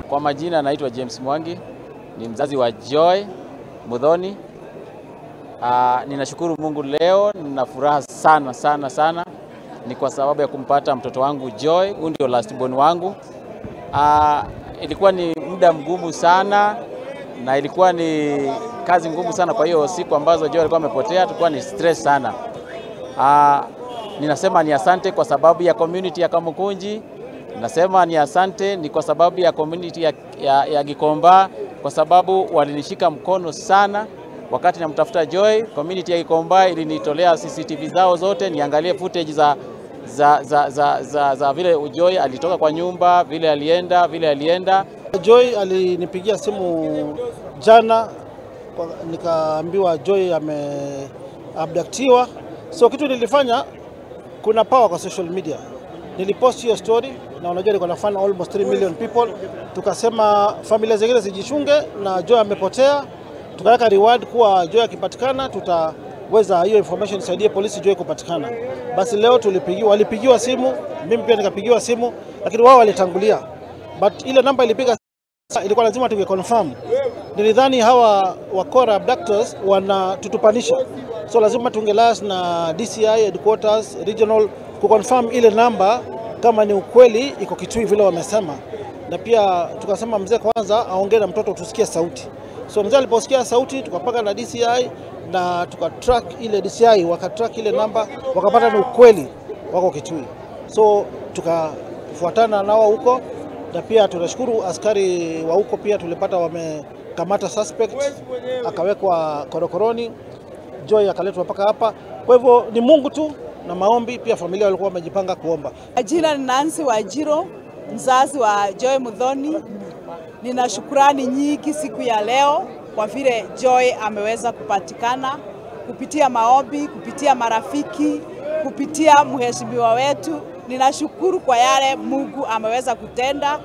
Kwa majina naitwa James Mwangi, ni mzazi wa Joy Muthoni. Ninashukuru Mungu leo, nina furaha sana sana sana. Ni kwa sababu ya kumpata mtoto wangu Joy, huyu ndio last born wangu. Ilikuwa ni muda mgumu sana na ilikuwa ni kazi ngumu sana. Kwa hiyo siku ambazo Joy alikuwa amepotea tulikuwa ni stress sana. Ninasema ni asante kwa sababu ya community ya Kamukunji. Nasema ni asante ni kwa sababu ya community ya Gikomba, kwa sababu walinishika mkono sana wakati namtafuta Joy. Community ya Gikomba ilinitolea CCTV zao zote niangalie footage za vile Joy alitoka kwa nyumba, vile alienda. Joy alinipigia simu jana, nikaambiwa Joy ameabductiwa. So kitu nilifanya, kuna power kwa social media. Nilipost hiyo story na unajua niko na fan almost 3 million people. Tukasema familia zingine zijichunge na Joy amepotea. Tukaweka reward kuwa Joy akipatikana tutaweza hiyo information isaidie polisi Joy kupatikana. Basi leo walipigiwa simu, mimi pia nikapigiwa simu, lakini wao walitangulia. But ile namba ilipiga ilikuwa lazima tungeconfirm. Nilidhani hawa wakora abductors wanatutupanisha. So lazima tungelas na DCI headquarters regional kuconfirm ile namba kama ni ukweli iko Kitui vile wamesema. Na pia tukasema mzee kwanza aongee na mtoto tusikie sauti. So mzee aliposikia sauti tukapaka na DCI na tukatrack ile DCI, wakatrack ile namba wakapata ni ukweli wako Kitui. So tukafuatana nao huko, na pia tunashukuru askari wa huko pia tulipata wamekamata suspect akawekwa korokoroni, Joy akaletwa mpaka hapa. Kwa hivyo ni Mungu tu na maombi, pia familia walikuwa wamejipanga kuomba. Jina ni Nancy Wajiro, mzazi wa Joy Muthoni. Nina shukrani nyingi siku ya leo kwa vile Joy ameweza kupatikana kupitia maombi, kupitia marafiki, kupitia mheshimiwa wetu. Ninashukuru kwa yale Mungu ameweza kutenda.